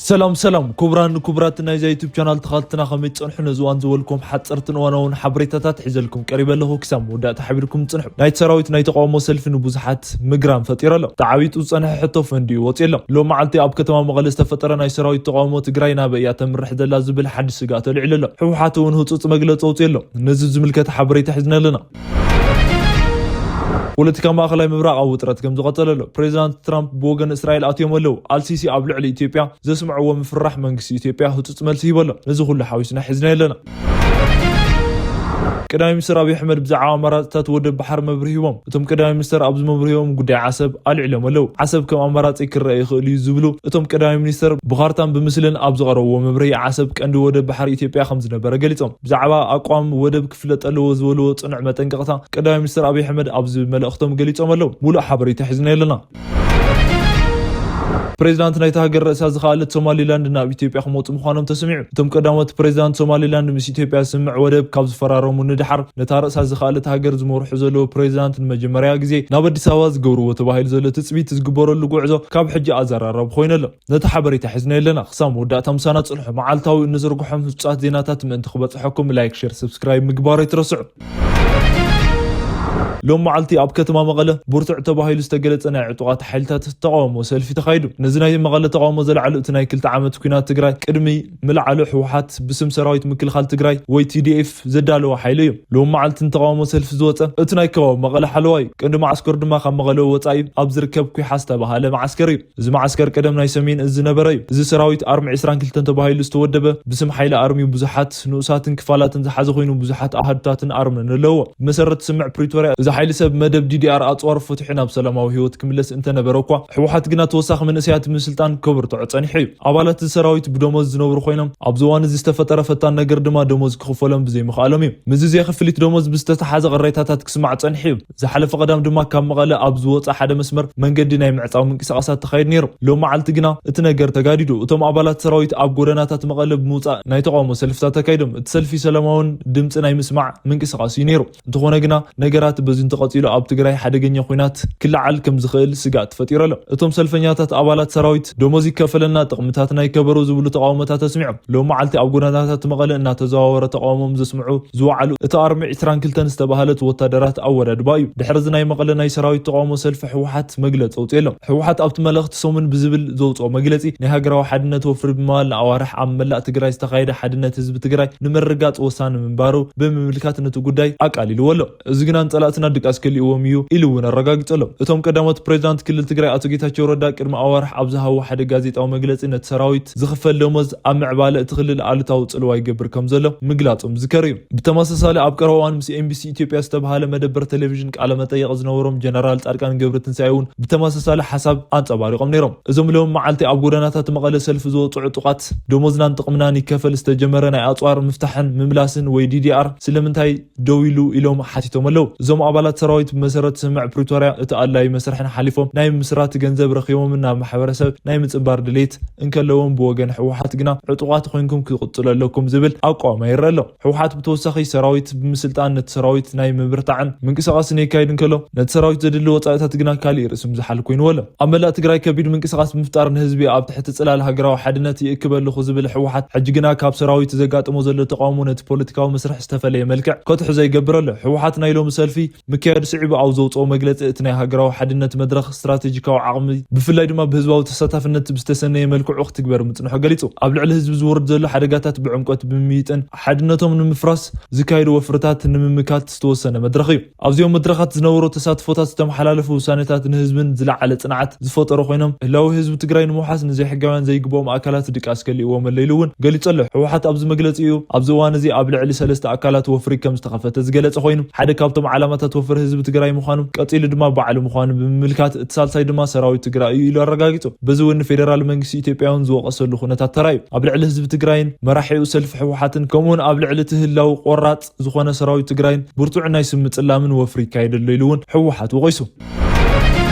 ሰላም ሰላም ክቡራን ክቡራት ናይዛ ዩቱብ ቻናል ተኸታተልትና፣ ከመይ ትጸንሑ? ነዚ እዋን ዝበልኩም ሓጸርትን እዋናውን ሓበሬታታት ሒዘልኩም ቀሪበ ኣለኹ። ክሳብ መወዳእታ ሓቢርኩም ጽንሑ። ናይቲ ሰራዊት ናይ ተቃውሞ ሰልፊ ንብዙሓት ምግራም ፈጢሩ ኣሎ። ተዓቢጡ ዝጸንሐ ሕቶ ፈንዲኡ ወጺኡ ኣሎ። ሎም መዓልቲ ኣብ ከተማ መቐለ ዝተፈጠረ ናይ ሰራዊት ተቃውሞ ትግራይ ናበይ እያ ተምርሕ ዘላ ዝብል ሓድሽ ስግኣት ኣልዒሉ ኣሎ። ህወሓት እውን ህጹጽ መግለጺ ኣውጺኡ ኣሎ። ነዚ ዝምልከት ሓበሬታ ሒዝና ኣለና። ፖለቲካ ማእኸላይ ምብራቕ ኣብ ውጥረት ከም ዝቐጸለ ኣሎ። ፕሬዚዳንት ትራምፕ ብወገን እስራኤል ኣትዮም ኣለዉ። ኣልሲሲ ኣብ ልዕሊ ኢትዮጵያ ዘስምዕዎ ምፍርራሕ መንግስቲ ኢትዮጵያ ህጹጽ መልሲ ሂቡ ኣሎ። ነዚ ኩሉ ሓዊስና ሒዝና ኣለና። ቀዳማይ ሚኒስትር ኣብይ ኣሕመድ ብዛዕባ ኣማራፅታት ወደብ ባሕር መብርሂ ሂቦም። እቶም ቀዳማይ ሚኒስትር ኣብዚ መብርሂኦም ጉዳይ ዓሰብ ኣልዒሎም ኣለዉ። ዓሰብ ከም ኣማራፂ ክረአ ይኽእል እዩ ዝብሉ እቶም ቀዳማይ ሚኒስትር ብኻርታን ብምስልን ኣብ ዝቐረብዎ መብርሂ ዓሰብ ቀንዲ ወደብ ባሕሪ ኢትዮጵያ ከም ዝነበረ ገሊጾም። ብዛዕባ ኣቋም ወደብ ክፍለጥ ኣለዎ ዝበልዎ ጽኑዕ መጠንቀቕታ ቀዳማይ ሚኒስትር ኣብይ ኣሕመድ ኣብዚ መልእኽቶም ገሊጾም ኣለዉ። ሙሉእ ሓበሬታ ሒዝና ኣለና። ፕሬዚዳንት ናይታ ሃገር ርእሳ ዝኸኣለት ሶማሊላንድ ናብ ኢትዮጵያ ክመጹ ምዃኖም ተሰሚዑ። እቶም ቀዳሞት ፕሬዚዳንት ሶማሊላንድ ምስ ኢትዮጵያ ዝስምዕ ወደብ ካብ ዝፈራረሙ ንድሓር፣ ነታ ርእሳ ዝኸኣለት ሃገር ዝመርሑ ዘለዉ ፕሬዚዳንት ንመጀመርያ ግዜ ናብ ኣዲስ ኣበባ ዝገብርዎ ተባሂሉ ዘሎ ትጽቢት ዝግበረሉ ጉዕዞ ካብ ሕጂ ኣዘራራቢ ኮይኑ ኣሎ። ነቲ ሓበሬታ ሒዝና ኣለና። ክሳብ መወዳእታ ምሳና ጽንሑ። መዓልታዊ እንዝርግሖም ህጹጻት ዜናታት ምእንቲ ክበጽሐኩም ላይክ፣ ሼር፣ ሰብስክራይብ ምግባር ኣይትረስዑ። ሎም መዓልቲ ኣብ ከተማ መቐለ ብርቱዕ ተባሂሉ ዝተገለጸ ናይ ዕጡቓት ሓይልታት ተቃውሞ ሰልፊ ተኻይዱ። ነዚ ናይ መቐለ ተቃውሞ ዘልዓሉ እቲ ናይ ክልተ ዓመት ኲናት ትግራይ ቅድሚ ምልዓሉ ህወሓት ብስም ሰራዊት ምክልኻል ትግራይ ወይ ቲ ዲ ኤፍ ዘዳለዎ ሓይሊ እዩ። ሎም መዓልቲ ንተቃውሞ ሰልፊ ዝወጸ እቲ ናይ ከባቢ መቐለ ሓለዋ እዩ። ቀንዲ መዓስከር ድማ ካብ መቐለ ወጻኢ ኣብ ዝርከብ ኲሓ ዝተባሃለ መዓስከር እዩ። እዚ መዓስከር ቀደም ናይ ሰሜን እዝ ዝነበረ እዩ። እዚ ሰራዊት ኣርሚ ዕስራን ክልተን ተባሂሉ ዝተወደበ፣ ብስም ሓይሊ ኣርሚ ብዙሓት ንኡሳትን ክፋላትን ዝሓዘ ኮይኑ፣ ብዙሓት ኣሃዱታትን ኣርምን ኣለዎ። ብመሰረት ስምምዕ ፕሪቶርያ፣ እዚ ሓይሊ ሰብ መደብ ዲ ዲ ኣር ኣጽዋር ፈቲሑ ናብ ሰላማዊ ህይወት ክምለስ እንተነበረ እኳ፣ ህወሓት ግና ተወሳኺ መንእሰያት ምስልጣን ከብርትዖ ጸኒሑ እዩ። ኣባላት እዚ ሰራዊት ብደሞዝ ዝነብሩ ኮይኖም፣ ኣብዚ እዋን እዚ ዝተፈጠረ ፈታን ነገር ድማ ደሞዝ ክኽፈሎም ብዘይምኽኣሎም እዩ። ምስዚ ዘይክፍሊት ደሞዝ ብዝተተሓዘ ቅሬታታት ክስማዕ ጸኒሑ እዩ። ዝሓለፈ ቀዳም ድማ ካብ መቐለ ኣብ ዝወጽእ ሓደ መስመር መንገዲ ናይ ምዕጻው ምንቅስቓሳት ተኻይዱ ነይሩ። ሎም መዓልቲ ግና እቲ ነገር ተጋዲዱ። እቶም ኣባላት ሰራዊት ኣብ ጎደናታት መቐለ ብምውጻእ ናይ ተቃውሞ ሰልፍታት ኣካይዶም። እቲ ሰልፊ ሰላማውን ድምጺ ናይ ምስማዕ ምንቅስቓስ እዩ ነይሩ። እንተኾነ ግና ነገራት በዚ እንተቐጺሉ ኣብ ትግራይ ሓደገኛ ኲናት ክለዓል ከም ዝኽእል ስግኣት ፈጢሩ ኣሎ። እቶም ሰልፈኛታት ኣባላት ሰራዊት ደሞዝ ይከፈለና፣ ጥቕምታት ናይ ከበሮ ዝብሉ ተቃውሞታት ኣስሚዖም። ሎም መዓልቲ ኣብ ጎደናታት መቐለ እናተዘዋወረ ተቃውሞም ዘስምዑ ዝወዓሉ እቲ ኣርሚ ዕስራን ክልተን ዝተባህለት ወታደራት ኣወዳድባ እዩ። ድሕሪ እዚ ናይ መቐለ ናይ ሰራዊት ተቃውሞ ሰልፊ ህወሓት መግለፂ ኣውፅኡ ኣሎ። ህወሓት ኣብቲ መልእኽቲ ሰሙን ብዝብል ዘውፅኦ መግለፂ ናይ ሃገራዊ ሓድነት ወፍሪ ብምባል ንኣዋርሕ ኣብ መላእ ትግራይ ዝተኻየደ ሓድነት ህዝቢ ትግራይ ንምርግጋፅ ወሳኒ ምንባሩ ብምምልካት ነቲ ጉዳይ ኣቃሊልዎ ኣሎ። እዚ ግና ንፀላእትና ድቃስ ከሊእዎም እዩ ኢሉ እውን ኣረጋጊፁ ኣሎ። እቶም ቀዳሞት ፕሬዚዳንት ክልል ትግራይ ኣቶ ጌታቸው ረዳ ቅድሚ ኣዋርሕ ኣብ ዝሃቦ ሓደ ጋዜጣዊ መግለፂ ነቲ ሰራዊት ዝኽፈል ደሞዝ ኣብ ምዕባለ እቲ ክልል ኣሉታዊ ፅልዋ ይገብር ከም ዘሎ ምግላፆም ዝከር እዩ። ብተመሳሳሊ ኣብ ቀረባ እዋን ምስ ኤም ቢ ሲ ኢትዮጵያ ዝተባሃለ መደበር ቴሌቪዥን ቃለ መጠይቕ ዝነበሮም ጀነራል ፃድቃን ገብረትንሳኤ እውን ብተመሳሳሊ ሓሳብ ኣንፀባሪቖም ነይሮም። እዞም ሎም መዓልቲ ኣብ ጎደናታት መቐለ ሰልፊ ዝወፁ ዕጡቓት ደሞዝናን ጥቕምናን ይከፈል ዝተጀመረ ናይ ኣፅዋር ምፍታሕን ምምላስን ወይ ዲ ዲ ኣር ስለምንታይ ደው ኢሉ ኢሎም ሓቲቶም ኣለዉ። እዞም ኣባላት ሰራዊት ብመሰረት ስምምዕ ፕሪቶርያ እቲ ኣድላዪ መስርሕን ሓሊፎም ናይ ምስራት ገንዘብ ረኺቦምን ናብ ማሕበረሰብ ናይ ምፅንባር ድሌት እንከለዎም ብወገን ህወሓት ግና ዕጡቓት ኮይንኩም ክቕፅሉ ኣለኩም ዝብል ኣቋውማ ይረአ ኣሎ። ህወሓት ብተወሳኺ ሰራዊት ብምስልጣን ነቲ ሰራዊት ናይ ምብርታዕን ምንቅስቓስን የካይድ እንከሎ ነቲ ሰራዊት ዘድሊ ወፃኢታት ግና ካሊእ ርእሲ ምዝሓል ኮይንዎ ኣሎ። ኣብ መላእ ትግራይ ከቢድ ምንቅስቓስ ብምፍጣር ንህዝቢ ኣብ ትሕቲ ፅላል ሃገራዊ ሓድነት ይእክብ ኣለኹ ዝብል ህወሓት ሕጂ ግና ካብ ሰራዊት ዘጋጥሞ ዘሎ ተቃውሞ ነቲ ፖለቲካዊ መስርሕ ዝተፈለየ መልክዕ ከትሕዞ ይገብር ኣሎ። ህወሓት ናይ ሎሚ ሰልፊ ምክያዱ ስዒቡ ኣብ ዘውፅኦ መግለፂ እቲ ናይ ሃገራዊ ሓድነት መድረኽ ስትራቴጂካዊ ዓቕሚ ብፍላይ ድማ ብህዝባዊ ተሳታፍነት ብዝተሰነየ መልክዑ ክትግበር ምፅንሑ ገሊፁ። ኣብ ልዕሊ ህዝቢ ዝወርድ ዘሎ ሓደጋታት ብዕምቆት ብምምይጥን ሓድነቶም ንምፍራስ ዝካየዱ ወፍርታት ንምምካት ዝተወሰነ መድረኽ እዩ። ኣብዚኦም መድረኻት ዝነበሩ ተሳትፎታት ዝተመሓላለፉ ውሳኔታት ንህዝብን ዝለዓለ ጽንዓት ዝፈጠሩ ኮይኖም ህላዊ ህዝቢ ትግራይ ንምውሓስ ንዘይሕጋውያን ዘይግብኦም ኣካላት ድቃስ ከሊእዎም ኣሎ ኢሉ እውን ገሊጹ ኣሎ። ህወሓት ኣብዚ መግለጺኡ ኣብዚ እዋን እዚ ኣብ ልዕሊ ሰለስተ ኣካላት ወፍሪ ከም ዝተኸፈተ ዝገለጸ ኮይኑ ሓደ ካብቶም ዓላማታት ወፍሪ ህዝቢ ትግራይ ምዃኑ ቀጺሉ ድማ ባዕሉ ምዃኑ ብምምልካት እቲ ሳልሳይ ድማ ሰራዊት ትግራይ እዩ ኢሉ ኣረጋጊጹ። በዚ እውን ንፌዴራል መንግስቲ ኢትዮጵያ እውን ዝወቀሰሉ ኩነታት ተራእዩ። ኣብ ልዕሊ ህዝቢ ትግራይን መራሒኡ ሰልፊ ህወሓትን ከምኡውን ኣብ ልዕሊ እቲ ህላዊ ቆራጽ ዝኾነ ሰራዊት ትግራይን ብርቱዕ ናይ ስም ምጽላምን ወፍሪ ይካየደሉ ኢሉ እውን ህወሓት ወቒሱ።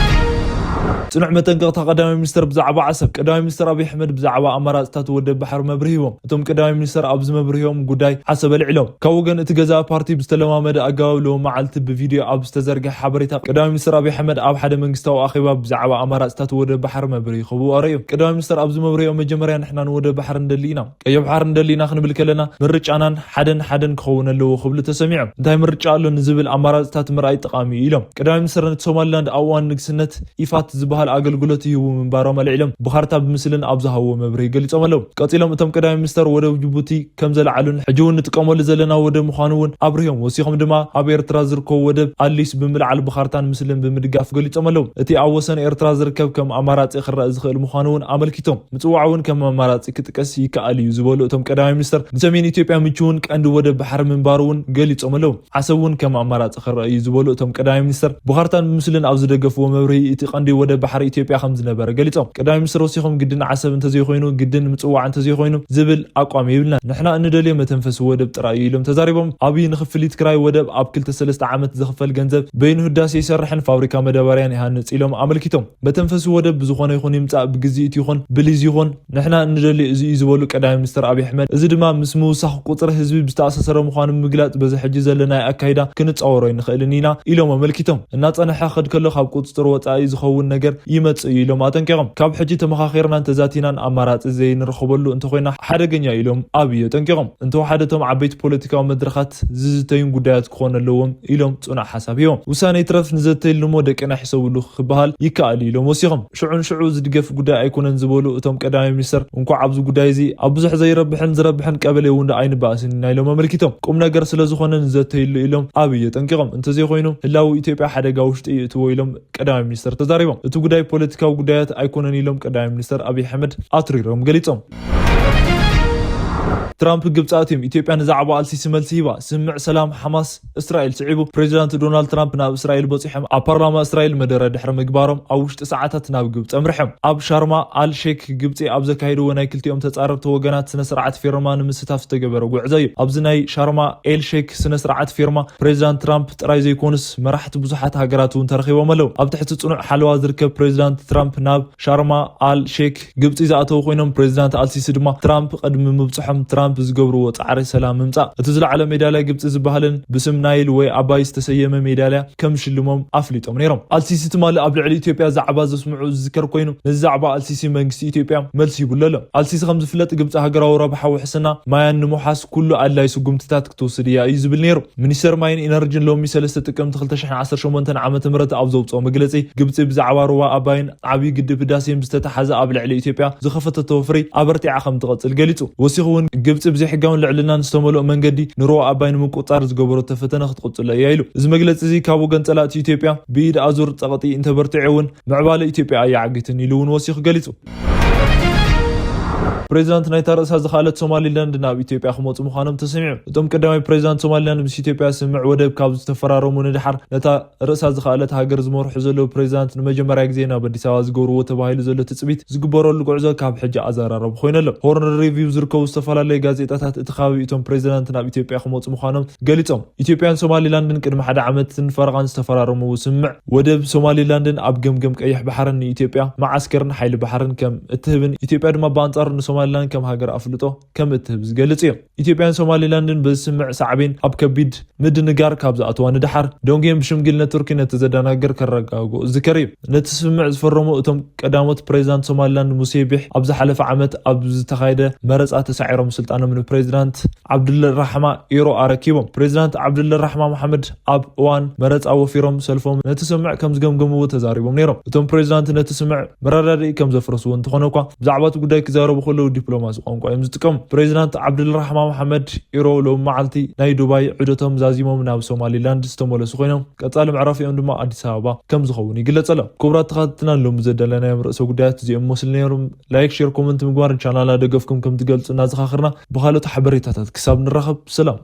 ጽኑዕ መጠንቀቕታ ቀዳማይ ሚኒስተር ብዛዕባ ዓሰብ። ቀዳማይ ሚኒስተር ኣብይ ኣሕመድ ብዛዕባ ኣማራጽታት ወደብ ባሕሪ መብርሂ ሂቦም። እቶም ቀዳማይ ሚኒስተር ኣብዚ መብርሂኦም ጉዳይ ዓሰብ ኣልዒሎም። ካብ ወገን እቲ ገዛኢ ፓርቲ ብዝተለማመደ ኣገባብ ሎሚ መዓልቲ ብቪድዮ ኣብ ዝተዘርግሐ ሓበሬታ፣ ቀዳማይ ሚኒስተር ኣብይ ኣሕመድ ኣብ ሓደ መንግስታዊ ኣኼባ ብዛዕባ ኣማራጽታት ወደብ ባሕሪ መብርሂ ክህቡ ኣርእዮም። ቀዳማይ ሚኒስተር ኣብዚ መብርሂኦም መጀመርያ ንሕና ንወደብ ባሕሪ ንደሊ ኢና። ቀይሕ ባሕሪ ንደሊ ኢና ክንብል ከለና ምርጫናን ሓደን ሓደን ክኸውን ኣለዎ ክብሉ ተሰሚዖም። እንታይ ምርጫ ኣሎ ንዝብል ኣማራጽታት ምርኣይ ጠቓሚ እዩ ኢሎም። ቀዳማይ ሚኒስተር ነቲ ሶማሊላንድ ኣብ እዋን ንግስነት ኢፋት ዝበሃል ኣገልግሎት ይህቡ ምንባሮም ኣልዒሎም ብኻርታ ብምስልን ኣብ ዝሃብዎ መብርሂ ገሊጾም ኣለዉ። ቀጺሎም እቶም ቀዳማይ ሚኒስተር ወደብ ጅቡቲ ከም ዘለዓሉን ሕጂ እውን ንጥቀመሉ ዘለና ወደብ ምዃኑ እውን ኣብርሂዮም። ወሲኾም ድማ ኣብ ኤርትራ ዝርከቡ ወደብ ኣሊስ ብምልዓል ብኻርታን ምስልን ብምድጋፍ ገሊጾም ኣለዉ። እቲ ኣብ ወሰን ኤርትራ ዝርከብ ከም ኣማራጺ ክረአ ዝኽእል ምዃኑ እውን ኣመልኪቶም። ምጽዋዕ እውን ከም ኣማራጺ ክጥቀስ ይከኣል እዩ ዝበሉ እቶም ቀዳማይ ሚኒስተር፣ ንሰሜን ኢትዮጵያ ምቹውን ቀንዲ ወደብ ባሕሪ ምንባሩ እውን ገሊጾም ኣለዉ። ዓሰብ እውን ከም ኣማራጺ ክረአ እዩ ዝበሉ እቶም ቀዳማይ ሚኒስተር፣ ብኻርታን ብምስልን ኣብ ዝደገፍዎ መብርሂ፣ እቲ ቀንዲ ወደብ ባሕሪ ኢትዮጵያ ከም ዝነበረ ገሊጾም። ቀዳማይ ሚኒስተር ወሲኾም፣ ግድን ዓሰብ እንተዘይኮይኑ፣ ግድን ምጽዋዕ እንተዘይኮይኑ ዝብል ኣቋም የብልናን። ንሕና እንደልዮ መተንፈሲ ወደብ ጥራይ እዩ ኢሎም ተዛሪቦም። ኣብይ ንክፍሊት ክራይ ወደብ ኣብ ክልተ ሰለስተ ዓመት ዝኽፈል ገንዘብ በይኑ ህዳሴ ይሰርሕን ፋብሪካ መዳበርያን ይሃንጽ ኢሎም ኣመልኪቶም። መተንፈሲ ወደብ ብዝኾነ ይኹን ይምጻእ፣ ብግዝኢት ይኹን ብሊዝ ይኹን ንሕና እንደልዮ እዚ እዩ ዝበሉ ቀዳማይ ሚኒስተር ኣብይ ኣሕመድ፣ እዚ ድማ ምስ ምውሳኽ ቁጽሪ ህዝቢ ዝተኣሳሰረ ምዃኑ ብምግላጽ፣ በዚ ሕጂ ዘለናዮ ኣካይዳ ክንጻወሮ ኣይንኽእልን ኢና ኢሎም ኣመልኪቶም። እናጸንሐ ክኸድ ከሎ ካብ ቁጽጽር ወጻኢ ዝኸውን ነገር ይመጽእ እዩ ኢሎም ኣጠንቂቖም። ካብ ሕጂ ተመኻኺርናን ተዛቲናን ኣማራጺ ዘይንረኽበሉ እንተኾይና ሓደገኛ ኢሎም ኣብይ ኣጠንቂቖም። እንተወሓደ እቶም ዓበይቲ ፖለቲካዊ መድረኻት ዝዝተዩን ጉዳያት ክኾኑ ኣለዎም ኢሎም ጽኑዕ ሓሳብ ሂቦም። ውሳነ ይትረፍ ንዘተይሉ እሞ ደቅና ይሕሰብሉ ክበሃል ይከኣል እዩ ኢሎም ወሲኾም። ሽዑን ሽዑ ዝድገፍ ጉዳይ ኣይኮነን ዝበሉ እቶም ቀዳማይ ሚኒስተር፣ እንኳዕ ኣብዚ ጉዳይ እዚ ኣብ ብዙሕ ዘይረብሕን ዝረብሕን ቀበሌ እውን ኣይንበኣስን ኢና ኢሎም ኣመልኪቶም። ቁም ነገር ስለ ዝኾነ ንዘተይሉ ኢሎም ኣብይ ኣጠንቂቖም። እንተዘይኮይኑ ህላዊ ኢትዮጵያ ሓደጋ ውሽጢ ይእትዎ ኢሎም ቀዳማይ ሚኒስተር ተዛሪቦም። እቲ ጉዳይ ፖለቲካዊ ጉዳያት ኣይኮነን ኢሎም ቀዳማይ ሚኒስተር ኣብይ ኣሕመድ ኣትሪሮም ገሊጾም። ትራምፕ ግብጺ ኣትዮም። ኢትዮጵያ ንዛዕባ ኣልሲሲ መልሲ ሂባ። ስምምዕ ሰላም ሓማስ እስራኤል ስዒቡ፣ ፕሬዚዳንት ዶናልድ ትራምፕ ናብ እስራኤል በጺሖም ኣብ ፓርላማ እስራኤል መደረ ድሕሪ ምግባሮም ኣብ ውሽጢ ሰዓታት ናብ ግብጺ ኣምሪሖም። ኣብ ሻርማ ኣል ሼክ ግብጺ ኣብ ዘካየድዎ ናይ ክልቲኦም ተጻረርቲ ወገናት ስነ ስርዓት ፊርማ ንምስታፍ ዝተገበረ ጉዕዞ እዩ። ኣብዚ ናይ ሻርማ ኤል ሼክ ስነ ስርዓት ፊርማ ፕሬዚዳንት ትራምፕ ጥራይ ዘይኮኑስ መራሕቲ ብዙሓት ሃገራት እውን ተረኺቦም ኣለዉ። ኣብ ትሕቲ ጽኑዕ ሓለዋ ዝርከብ ፕሬዚዳንት ትራምፕ ናብ ሻርማ ኣል ሼክ ግብጺ ዝኣተዉ ኮይኖም፣ ፕሬዚዳንት ኣልሲሲ ድማ ትራምፕ ቅድሚ ምብጽሖም ትራምፕ ዝገብርዎ ጻዕሪ ሰላም ምምጻእ፣ እቲ ዝለዓለ ሜዳልያ ግብጺ ዝበሃልን ብስም ናይል ወይ ኣባይ ዝተሰየመ ሜዳልያ ከም ሽልሞም ኣፍሊጦም ነይሮም። ኣልሲሲ ትማሊ ኣብ ልዕሊ ኢትዮጵያ ዛዕባ ዘስምዑ ዝዝከር ኮይኑ፣ ነዚ ዛዕባ ኣልሲሲ መንግስቲ ኢትዮጵያ መልሲ ሂቡሉ ኣሎ። ኣልሲሲ ከም ዝፍለጥ ግብጺ ሃገራዊ ረብሓ ውሕስና ማያን ንምውሓስ ኩሉ ኣድላይ ስጉምትታት ክትወስድ እያ እዩ ዝብል ነይሩ። ሚኒስተር ማይን ኢነርጂን ሎሚ ሰለስተ ጥቅምቲ ክልተ ሽሕን ዓሰርተ ሸሞንተን ዓመተ ምህረት ኣብ ዘውጽኦ መግለጺ፣ ግብጺ ብዛዕባ ሩባ ኣባይን ዓብዪ ግድብ ህዳሴን ብዝተተሓዘ ኣብ ልዕሊ ኢትዮጵያ ዝኸፈተቶ ወፍሪ ኣበርቲዓ ከም ትቐጽል ገሊጹ። ወሲኹ እውን ግብጺ ብዘይሕጋውን ልዕልናን ዝተመልኦ መንገዲ ንሩባ ኣባይ ንምቁጽጻር ዝገበረቶ ፈተነ ክትቕጽሎ እያ ኢሉ። እዚ መግለጺ እዚ ካብ ወገን ጸላእቲ ኢትዮጵያ ብኢድ ኣዙር ጸቕጢ እንተበርቲዑ እውን ምዕባለ ኢትዮጵያ ኣየዓግትን ኢሉ እውን ወሲኹ ገሊጹ። ፕሬዚዳንት ናይታ ርእሳ ዝኸኣለት ሶማሊላንድ ናብ ኢትዮጵያ ክመጹ ምዃኖም ተሰሚዑ። እቶም ቀዳማይ ፕሬዚዳንት ሶማሊላንድ ምስ ኢትዮጵያ ስምምዕ ወደብ ካብ ዝተፈራረሙ ንድሓር ነታ ርእሳ ዝኸኣለት ሃገር ዝመርሑ ዘለዉ ፕሬዚዳንት ንመጀመርያ ግዜ ናብ ኣዲስ ኣበባ ዝገብርዎ ተባሂሉ ዘሎ ትጽቢት ዝግበረሉ ጉዕዞ ካብ ሕጂ ኣዘራራቢ ኮይኑ ኣሎ። ሆርን ሪቪው ዝርከቡ ዝተፈላለዩ ጋዜጣታት እቲ ከባቢ እቶም ፕሬዚዳንት ናብ ኢትዮጵያ ክመጹ ምዃኖም ገሊጾም። ኢትዮጵያን ሶማሊላንድን ቅድሚ ሓደ ዓመትን ፈረቓን ዝተፈራረምዎ ስምምዕ ወደብ ሶማሊላንድን ኣብ ገምገም ቀይሕ ባሕርን ንኢትዮጵያ መዓስከርን ሓይሊ ባሕርን ከም እትህብን ኢትዮጵያ ድማ ብኣንጻሩ ንሶማሊላንድ ከም ሃገር ኣፍልጦ ከም እትህብ ዝገልጽ እዩ። ኢትዮጵያን ሶማሊላንድን በዚ ስምምዕ ሳዕቤን ኣብ ከቢድ ምድንጋር ካብ ዝኣተዋ ንደሓር፣ ዶንጌን ብሽምግልና ቱርኪ ነቲ ዘደናግር ከረጋግኦ ዝዝከር እዩ። ነቲ ስምምዕ ዝፈረሙ እቶም ቀዳሞት ፕሬዚዳንት ሶማሊላንድ ሙሴ ቢሕ ኣብ ዝሓለፈ ዓመት ኣብ ዝተኻየደ መረጻ ተሳዒሮም ስልጣኖም ንፕሬዚዳንት ዓብዱልራሕማ ኢሮ ኣረኪቦም። ፕሬዚዳንት ዓብዱልራሕማ መሓመድ ኣብ እዋን መረጻ ወፊሮም ሰልፎም ነቲ ስምምዕ ከም ዝገምገምዎ ተዛሪቦም ነይሮም። እቶም ፕሬዚዳንት ነቲ ስምምዕ መረዳድኢ ከም ዘፍረስዎ እንተኾነ እኳ፣ ብዛዕባ እቲ ጉዳይ ክዛረቡ ከለዉ ዲፕሎማሲ ቋንቋ እዮም ዝጥቀሙ። ፕሬዚዳንት ዓብዱልራሕማ መሓመድ ኢሮ ሎሚ መዓልቲ ናይ ዱባይ ዑደቶም ዛዚሞም ናብ ሶማሊላንድ ዝተመለሱ ኮይኖም፣ ቀጻሊ መዕረፊኦም ድማ ኣዲስ ኣበባ ከም ዝኸውን ይግለጽ ኣሎ። ክቡራት ተኸታተልና ሎሚ ዘዳለናዮም ርእሰ ጉዳያት እዚኦም መስሉ ነይሮም። ላይክ፣ ሼር፣ ኮመንት ምግባር ቻናልና ደገፍኩም ከም ትገልጹ እናዘኻኽርና፣ ብኻልኦት ሓበሬታታት ክሳብ ንራኸብ ሰላም።